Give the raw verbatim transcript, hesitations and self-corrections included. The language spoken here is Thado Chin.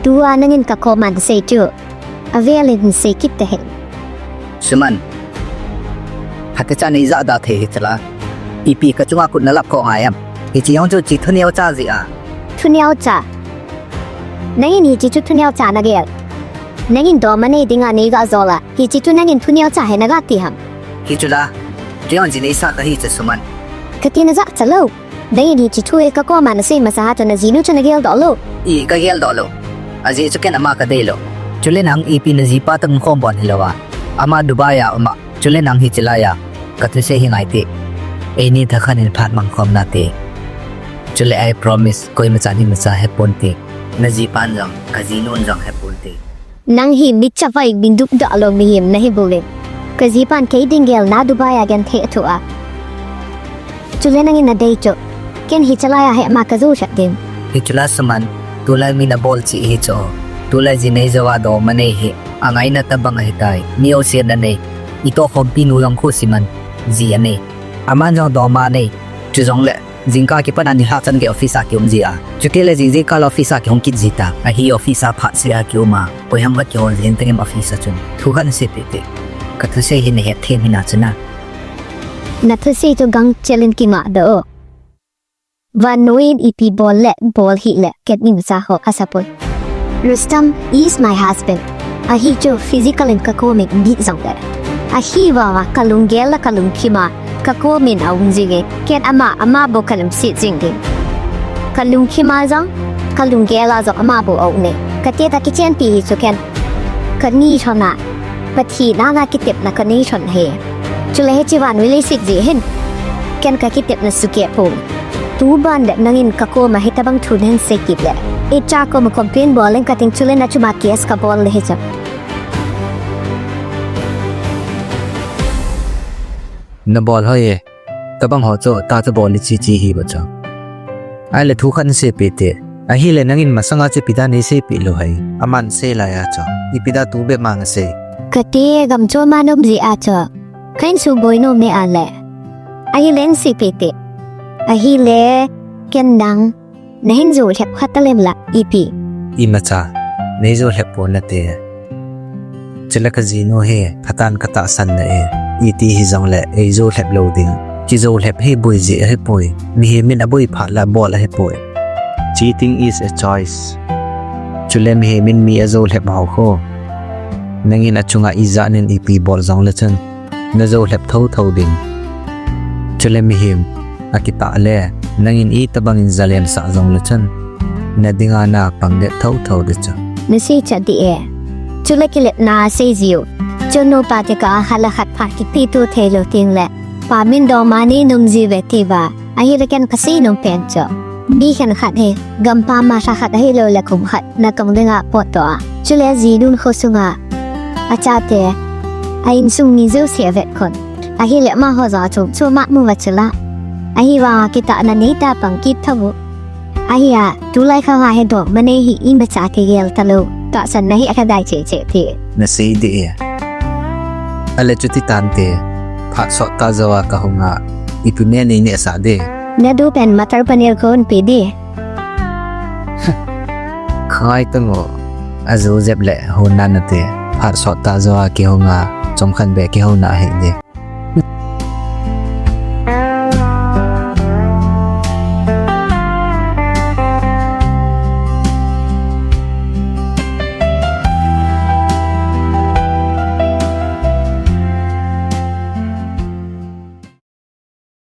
Tua nangin kakoma nasei chu avel in sei kit tahih. Suman. Hati cha nei jada thei hi chala. Ipi kachunga kut nalap kho ngai em. Hiche jong chu chi thu neocha jeh a. Thu neocha. Nangin hiche chu thu neocha nagel. Nangin doma nei dinga nei gajol a. Hiche chu nangin thu neocha hi nagati ham. Hichu la. Chu jong ji neisa kahi chu Suman. Kati najah chalou. Nangin hiche thu hi kakoma nasei masa a chu najinu chu nageldoh lou. I kageldoh lou. Ajeh chu ken ama kadei lou. Chule nang ipi najipa toh khom bon hilou a. Ama Dubai a um a. Chule nang hiche laiya kathusei hi ngai teh. Eini thakhat in phat mang khom nate. Chule I promise koima chan imacha hepon te. Najipan jong, kajinun jong hepon te. Nang hi mi chavai mi dupdalou mihem nahi bou le. Kajipan kei ding gelna Dubai a genthei athoh a. Chule nangin nadei chu. Ken hiche laiya hi ama kajou chat ding. Hichu la Suman, tulai mi nabol cheh hi chu. Tulai ji nei jou a doma nei hi. Angaina tabang ahitai. Mi osetna nei. Itoh khompi nu jong khu Suman. Ji anei. Aman jong doma nei. Chujongle. Jingkah kipat a nilhah chan gei office a kium ji a. Chutile jing jingkah le office a kihung kit ji ta. Ahi office a phat seh a kium a. Koiham va kihol jing tengem office a chun. Thu khat naseipeh te. Kathusei hi nahet them hina chuna. Nathusei chu gangchel in kingah doh o. Vannoi in ipi bol le bol hih le ken imacha ho asapoi. Rustam is my husband. Ahi chu physical in kakom in dih jongle. Ahivanga kalunggel le kalungthim a kakom in aum jinge. Ken ama, ama bou kalungset jing ding. Kalungthim a jong, kalunggel a jong ama bou aume. Kati ta kichenpi hi chu ken. Kani thona. Pathen anga kitepna kanei thon ahi. Chule hiche vannoi leiset jeh hin. Ken kakitepna sukeh pon. Tuban le nangin kakoma hitabang thu nahin sei kit le. Icha koma complain bol in kating chule nachunga case kabol le hichu. Nabol hoi e. Tabang ho chu, ta chu bol le chi chi hi ba chu. Ahile thu khat naseipeh te. Ahile nangin masanga chu ipi da neiseipeh lou ham. Aman sei laiya chu. Ipi da tu bep ma nasei. Kati gam chom a naum jeh a chu. Ka insung boi nom ne ale. Ahile naseipeh te. Ahile ken nang. Nahin jou lhep kha talem la, ipi. Imacha, nei jou lhep pon nate. Chule kajinu hi, phatah in katahsan na e. Iti hijongle, ei jou lhep lou ding. Kijou lhep hi boi jeh ahipoi. Mihem in aboi phat le abol ahipoi. Cheating is a choice. Chule mihem in mi ajou lhep ho khu. Nangin achunga ijat nin ipi bol jongle chun. Najou lhep thotho ding. Chule mihem akitah le, nangin itabang in jalensah jongle chun, nadinga napang det thotho ding chu. Nasei chat dih e. Chule kilepna sei jiu. Chun nupa kikah a khat le khat phat kipeto thei lou tengle, pa min doma nei nom jiuve tia. Ahile ken kasei nom pen chu. Mi khenkhat hi, gampam a lha khat ahilou le kum khat, natong dinga potdoh a. Chule jinun khosunga. Achate. A insung mi jouse avet khon. Ahile amaho jong achom chom a mu uva chula. Ahivanga kitahna neita pang kit tho u. Ahia, tulai khanga hi dongma nei hi imacha kigel talou. Tahsanna hi akha dai cheh cheh ti. Nasei dih e. Ale chuti tante. Phat sot tah jou a kahung a. Ipi me nei nehsah ding. Nadu pen matar paneer kon pe ding. Khangai tang o. Ajou jep le hon nan nate. Phat sot tah jou a kihung a. Chomkhat beh kihou na ahi ding.